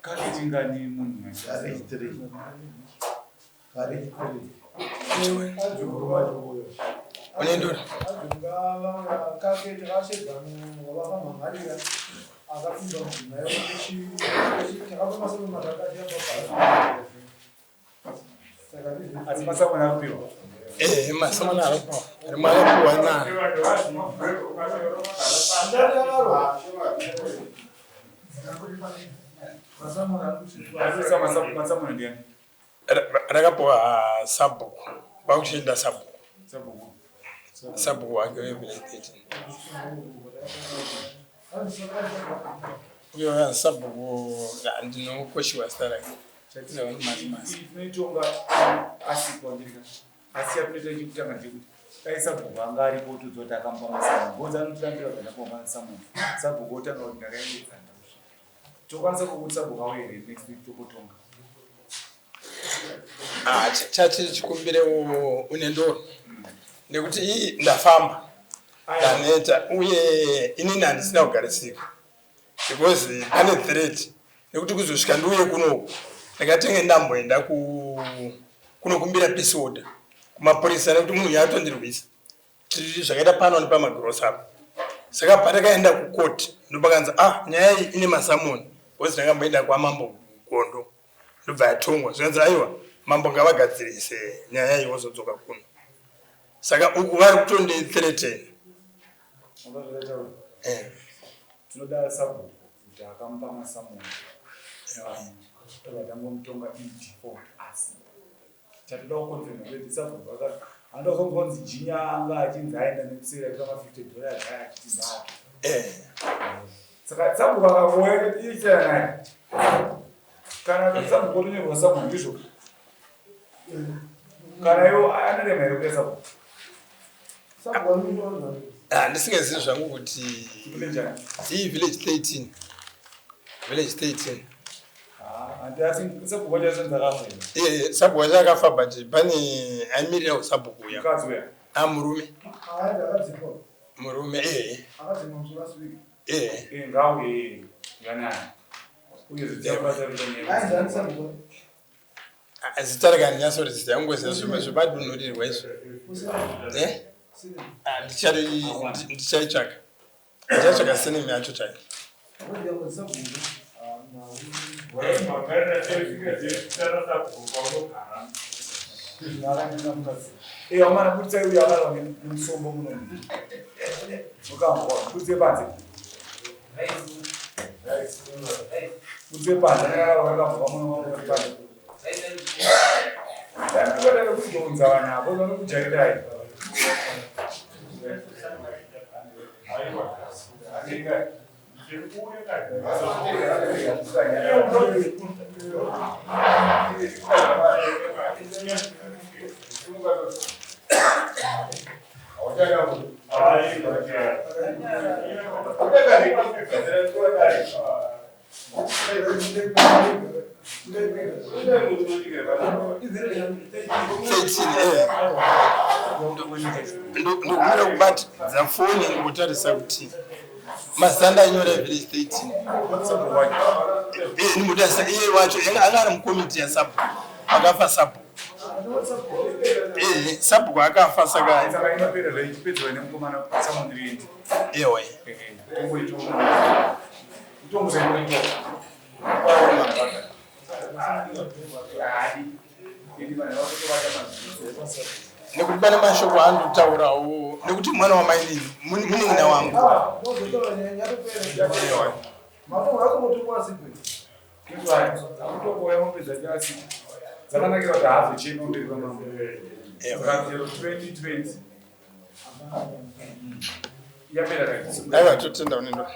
Kake munhu Unendura. Asi masamwana akupiwa. Eh, masamwana arapiwa. Rimwe akapiwa na Masamwana ndiani? Rakapiwa sabhuku. Kwakuchienda sabhuku. Sabhuku. Sabhuku wake wevillage 13. Uyo sabhuku ndinokoshiwa zita rake. Tinoitonga asipo ndirika. Asi yatinoita chekutanga ndechekuti dai sabhuku anga aripo otodzwa kuti akamupa masamwana. Ngozi anotirambira kuti akamupa masamwana. Sabhuku otanga kuti ndakaendesa. Tokwanisa kukuti sabhuku auye here next week tokotonga. Ah, chati chikumbire une ndoro nekuti ii ndafamba ndaneta uye inini handisina kugarisika because pane threat nekuti kuzosvika ndiuye kunoku ndakatenge ndamboenda kunokumbira peace order kumapurisa nekuti munhu yatondirwisa tiri zvakaita pano nepamagrosa apo. Saka patakaenda kucourt ndopakanzi ah nyaya iyi ine masamoni because ndakamboenda kwamambo Gondo ndobva yatongwa zvikanzi aiwa mambo ngavagadzirise nyaya iyi wozodzoka kuno. Saka uku vari kutondithreaten. Eh. Tinoda sabhuku kuti akamupa masamoni. Tobva tangomutonga in default asi chatoda kukonfirma kuti sabhuku aka handozonzwa kunzi jinya anga achinzi aenda nekuseri achitora ma 50 dollars aya achiti ndake. Eh. Saka sabhuku akangouya ichaya naye. Kana sabhuku otonyorwa sabhuku ndizvo. Kana iwo anorema here kuya sabhuku? Ah, ndisingazivi zvangu kuti iyi village 13 village 13 Eh, sabhuku wacho akafa but pane aimirira usabhuku uya a murume murume eh eh Ah, zita rake handinyatsoriziva yangoziva zvepadunhurirwa izvo Eh? Ah, ndichaitsvaga ndichaitsvaga seneme yacho chaiyo. Amana buditsai uyo akarwa nemusombo muno. Mukambwa, buditse panze. Buditse panze, akarwa muno panze. Ndikuda kudhonza vanhu avo vanokujairai. Ndokumira kubatidza foni ndikutarisa kuti mazita ndanyora village 13 ndimbotarisa iye wacho anga ari mukomiti yasabhuku akafa sabhuku sabhuku akafa saka ewe nekuti pane mashoko andotaurawo nekuti mwana wamainini munin'ina wangu. Dzakanakira kuti haazochema mberi kwamambo. 2020 yapera. Aiwa, totenda unendo.